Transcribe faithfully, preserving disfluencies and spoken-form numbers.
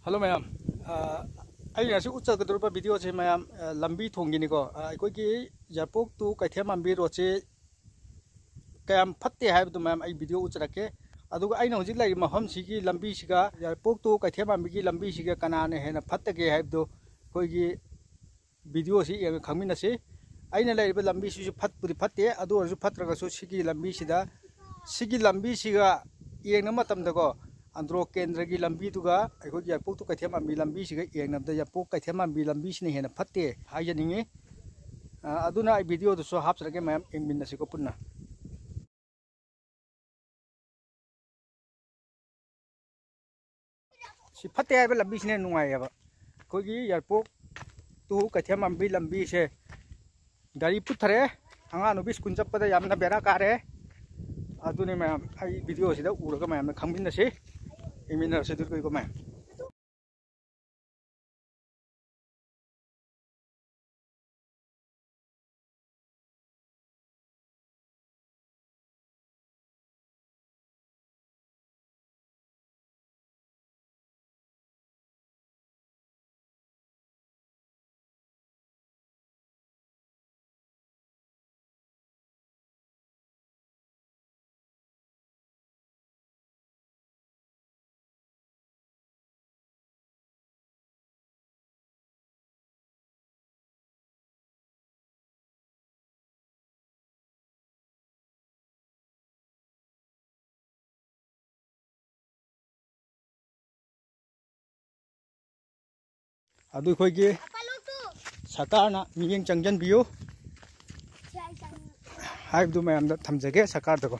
Hello ꯃꯌꯥꯝ꯫ ꯑ, ꯑꯩ ꯉꯁꯤ ꯎꯠꯆꯒꯗꯧꯔꯤꯕ ꯚꯤꯗꯤꯑꯣꯁꯦ ꯃꯌꯥꯝ, ꯑ, ꯂꯝꯕꯤ ꯊꯣꯡꯒꯤꯅꯤꯀꯣ꯫ ꯑ, ꯑꯩꯈꯣꯏꯒꯤ ꯌꯥꯏꯔꯤꯄꯣꯛ to ꯀꯩꯊꯦꯜ ꯃꯥꯟꯕꯤ ꯔꯣꯗꯁꯦ ꯀꯌꯥꯝ ꯐꯠꯇꯦ ꯍꯥꯏꯕꯗꯨ ꯃꯌꯥꯝ ꯑꯩ ꯚꯤꯗꯤꯑꯣ ꯎꯠꯆꯔꯛꯀꯦ꯫ ꯑꯗꯨꯒ ꯑꯩꯅ ꯍꯧꯖꯤꯛ ꯂꯩꯔꯤꯕ ꯃꯐꯝꯁꯤꯒꯤ ꯂꯝꯕꯤꯁꯤꯒ ꯌꯥꯏꯔꯤꯄꯣꯛ to ꯀꯩꯊꯦꯜ ꯃꯥꯟꯕꯤꯒꯤ ꯂꯝꯕꯤꯁꯤꯒ ꯀꯅꯥꯅ ꯍꯦꯟꯅ ꯐꯠꯇꯒꯦ ꯍꯥꯏꯕꯗꯨ ꯑꯩꯈꯣꯏꯒꯤ ꯚꯤꯗꯤꯑꯣꯁꯤ ꯌꯦꯡꯉ ꯈꯪꯃꯤꯟꯅꯁꯤ꯫ ꯑꯩꯅ ꯂꯩꯔꯤꯕ ꯂꯝꯕꯤꯁꯤꯁꯨ ꯐꯠꯄꯨꯗꯤ ꯐꯠꯇꯦ, ꯑꯗꯨ ꯑꯣꯏꯔꯁꯨ ꯐꯠꯇ꯭ꯔꯒꯁꯨ ꯁꯤꯒꯤ ꯂꯝꯕꯤꯁꯤꯗ, ꯁꯤꯒꯤ ꯂꯝꯕꯤꯁꯤꯒ ꯌꯦꯡꯅꯕ ꯃꯇꯝꯗꯀꯣ, ꯑꯟꯗ꯭ꯔꯣ ꯀꯦꯟꯗ꯭ꯔꯒꯤ ꯂꯝꯕꯤꯗꯨꯒ ꯑꯩꯈꯣꯏꯒꯤ ꯌꯥꯏꯔꯤꯄꯣꯛ to ꯀꯩꯊꯦꯜ ꯃꯥꯟꯕꯤ ꯂꯝꯕꯤꯁꯤꯒ ꯌꯦꯡꯅꯕꯗ ꯌꯥꯏꯔꯤꯄꯣꯛ ꯀꯩꯊꯦꯜ ꯃꯥꯟꯕꯤ ꯂꯝꯕꯤꯁꯤꯅ ꯍꯦꯟꯅ ꯐꯠꯇꯦ ꯍꯥꯏꯖꯅꯤꯡꯉꯤ꯫ ꯑ, ꯑꯗꯨꯅ ꯑꯩ ꯚꯤꯗꯤꯑꯣꯗꯨꯁꯨ ꯍꯥꯞꯆꯔꯛꯀꯦ, ꯃꯌꯥꯝ ꯌꯦꯡꯃꯤꯟꯅꯁꯤꯀꯣ ꯄꯨꯟꯅ꯫ ꯁꯤ ꯐꯠꯇꯦ ꯍꯥꯏꯕ ꯂꯝꯕꯤꯁꯤꯅ ꯅꯨꯡꯉꯥꯏꯌꯦꯕ꯫ ꯑꯩꯈꯣꯏꯒꯤ ꯌꯥꯏꯔꯤꯄꯣꯛ to ꯀꯩꯊꯦꯜ ꯃꯥꯟꯕꯤ ꯂꯝꯕꯤꯁꯦ ꯒꯥꯔꯤ ꯄꯨꯊꯔꯦ, ꯑꯉꯥꯡ ꯅꯨꯄꯤ ꯁ꯭ꯀꯨꯜ ꯆꯠꯄꯗ ꯌꯥꯝꯅ ꯕꯦꯔꯥ ꯀꯥꯔꯦ꯫ ꯑꯗꯨꯅꯤ ꯃꯌꯥꯝ, ꯑꯩ ꯚꯤꯗꯤꯑꯣꯁꯤꯗ ꯎꯔꯒ ꯃꯌꯥꯝꯅ ꯈꯪꯃꯤꯟꯅꯁꯤ, ꯌꯦꯡꯃꯤꯟꯅꯔꯁꯤ꯫ ꯑꯗꯨꯗꯤ ꯀꯣ ꯃꯌꯥꯝ, ꯑꯗꯨ ꯑꯩꯈꯣꯏꯒꯤ ꯁꯔꯀꯥꯔꯅ ꯃꯤꯠꯌꯦꯡ ꯆꯪꯖꯟꯕꯤꯌꯨ ꯍꯥꯏꯕꯗꯨ ꯃꯌꯥꯝꯗ ꯊꯝꯖꯒꯦ ꯁꯔꯀꯥꯔꯗꯀꯣ꯫